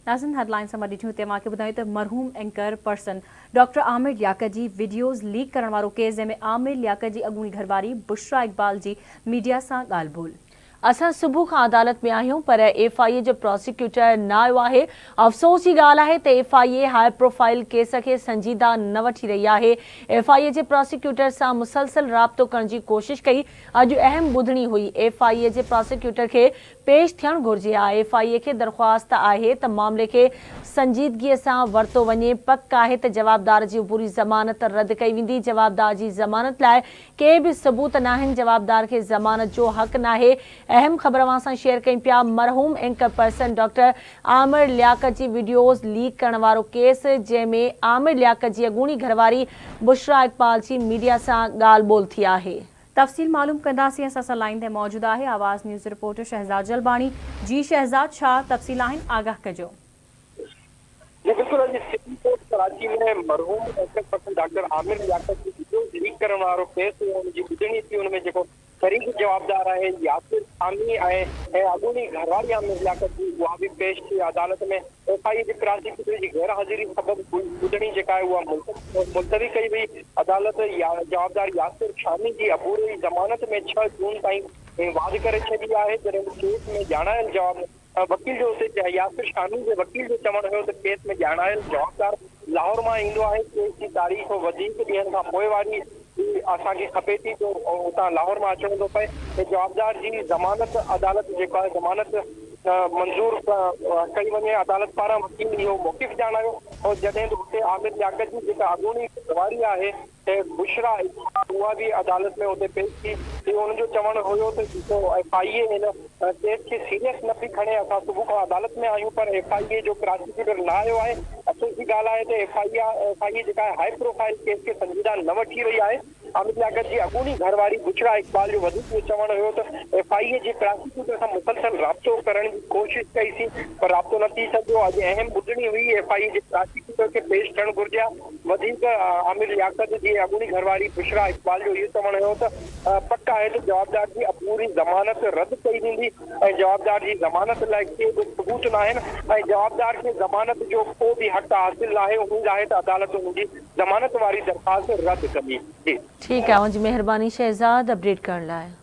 ناظرين هيڊلائنز سان ڏٺيون تي اوهان کي ٻڌايون ته مرحوم anchor person doctor Amir Liaquat جي وڊيوز ليڪ ڪرڻ وارو ڪيس جنهن ۾ عامر لياقت جي اڳوڻي گهرواري بشريٰ اقبال جي ميڊيا سان ڳالهه ٻولهه. اسان صبح کان عدالت ۾ آهيون پر ايف I اي جو پراسيڪيوٽر نه آيو آهي، افسوس جي ڳالهه آهي ته F I A high profile case کي سنجيده نه وٺي رهي آهي، ايف I اي جي پراسيڪيوٽر سان مسلسل رابطو ڪرڻ جي ڪوشش ڪئي، اڄ اهم ٻڌڻي هئي، ايف I اي جي پراسيڪيوٽر کي پيش ٿيڻ گهرجي ها، ايف I اي کي درخواست آهي ته معاملي کي سنجيدگي سان ورتو وڃي، پڪ آهي ته جوابدار جي عبوري ضمانت رد ڪئي ويندي، جوابدار جي ضمانت لاء ڪي به ثبوت ناهن، جوابدار کي ضمانت جو حق ناهي، اهم خبر اوهان سان شيئر ڪيون پيا، مرحوم anchor person doctor Amir Liaquat جي وڊيوز ليڪ ڪرڻ وارو ڪيس، جنهن ۾ عامر لياقت جي اڳوڻي گهرواري بشريٰ اقبال جي ميڊيا سان ڳالهه ٻولهه ٿي آهي. تفصيل معلوم ڪنداسين اسان سان لائين تي موجود آهي آواز نيوز رپورٽر شهزاد جلباڻي جي شهزاد ڇا تفصيل آهن آگاهه ڪجو. جي بلڪل اڄ سول ڪورٽ ڪراچي ۾ مرحوم anchor person doctor Amir Liaquat جي وڊيوز ليڪ ڪرڻ وارو ڪيس هيو ان جي ٻڌڻي ٿي ان ۾ جيڪو فريق جوابدار آهي ياسر سامي ۽ اڳوڻي گهرواري عامر لياقت جي اها به پيش ٿي عدالت ۾ ايف I اي جي پراسيڪيوٽر جي غير حاضري سبب ٻڌڻي جيڪا آهي اها ملتوي ڪئي وئي عدالت جوابدار ياسر شامي جي عبوري ضمانت ۾ ڇهه جون تائين واڌ ڪري ڇڏي آهي جڏهن ته ڪيس ۾ ڄاڻايل جواب وڪيل جو اتي ياسر شامي جي وڪيل جو چوڻ هيو ته ڪيس ۾ ڄاڻايل جوابدار لاهور مان ايندو آهي، ڪيس جي تاريخ وڌيڪ ڏينهن کان پوء واري ئي اسان کي کپي ٿي جو اتان لاهور مان اچڻو ٿو پئي ته جوابدار جي ضمانت عدالت جيڪو آهي ضمانت منظور ڪئي وڃي عدالت پاران وڪيل اهو موقف ڄاڻايو هو جڏهن ته اتي عامر لياقت جي جيڪا اڳوڻي گهرواري آهي ته بشريٰ اقبال اها به عدالت ۾ اتي پيش ٿي ٿي ان جو چوڻ هيو ته جيڪو ايف I اي هن ڪيس کي سيريس نه پئي کڻي اسان صبح کان عدالت ۾ آهيون پر ايف I اي جو پراسيڪيوٽر نه آيو آهي افسوس جي ڳالهه آهي ته ايف I اي جيڪا آهي هاء پروفائيل ڪيس کي سنجيده نه وٺي رهي آهي عامر لياقت جي اڳوڻي گهر واري بشريٰ اقبال جو وڌيڪ اهو چوڻ هيو ته ايف I اي جي پراسيڪيوٽر سان مسلسل رابطو ڪرڻ جي ڪوشش ڪئي سين پر رابطو نه ٿي سگهيو اڄ اهم ٻڌڻي هئي ايف I اي جي پراسيڪيوٽر کي پيش ٿيڻ گهرجي ها وڌيڪ عامر لياقت جي اڳوڻي گهرواري بشريٰ اقبال جو اهو چوڻ هيو ته پڪ آهي ته جوابدار جي عبوري ضمانت رد ڪئي ويندي ۽ جوابدار جي ضمانت لاء ڪي به ثبوت ناهن ۽ جوابدار کي ضمانت جو ڪو به حق حاصل ناهي اميد آهي ته عدالت ان جي ضمانت واري درخواست رد ڪندي. جي. ٺيڪ آهي اوهان جي مهرباني شهزاد اپڊيٽ ڪرڻ لاء.